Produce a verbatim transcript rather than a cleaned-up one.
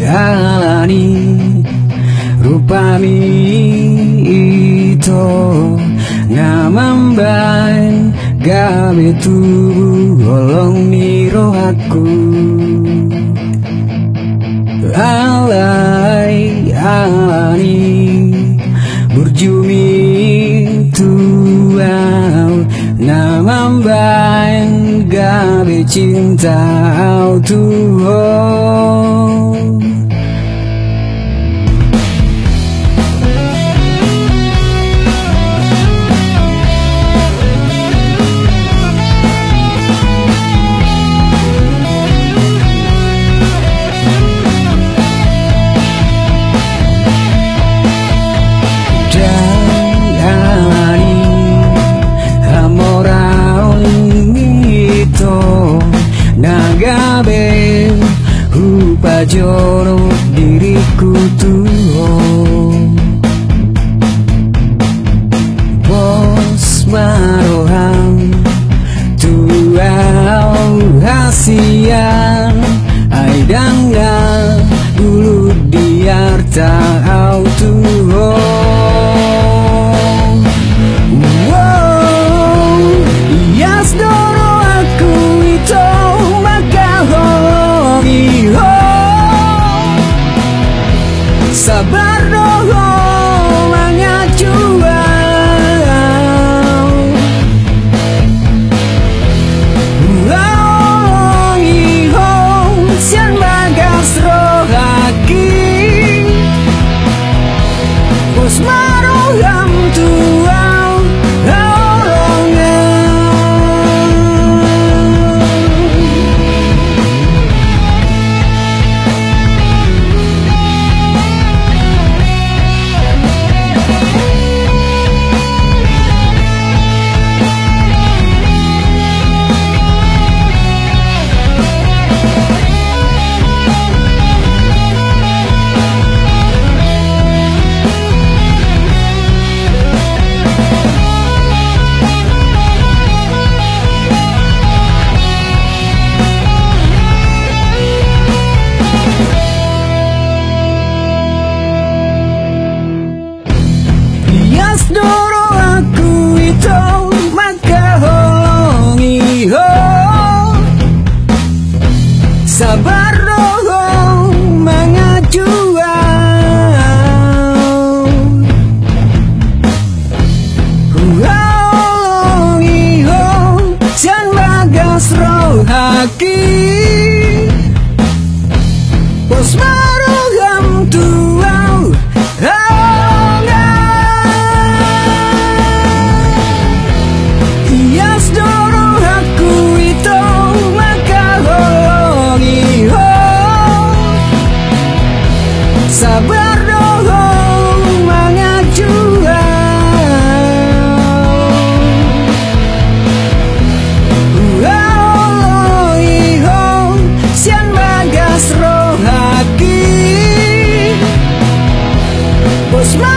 Alani rupami ito na mambahen gabe tubu holong ni rohangku. Alai alani burjumi tu au na mambahen gabe cinta au tu ho. Alani hamoraon ni ito na gabe hupajonok diringku tu ho. Pos ma roham tu au hasian, ai ndang na bulung di arta au tu ho. Wow, ias do rohangku ito mangkaholongi ho. Sabar do ho manganju au. Huhaholongi ho sian bagas rohangki. Pos ma roham tu au, haholongan. Ias do rohangku ito mangkaholongi ho. Sabar do ho manganju au. Huhaholongi ho sian bagas rohangki. Pos ma roham tu au, haholongan. Ias do rohangku ito mangkaholongi ho. Sabar do ho manganju au. Huhaholongi ho sian bagas rohangki. Pos ma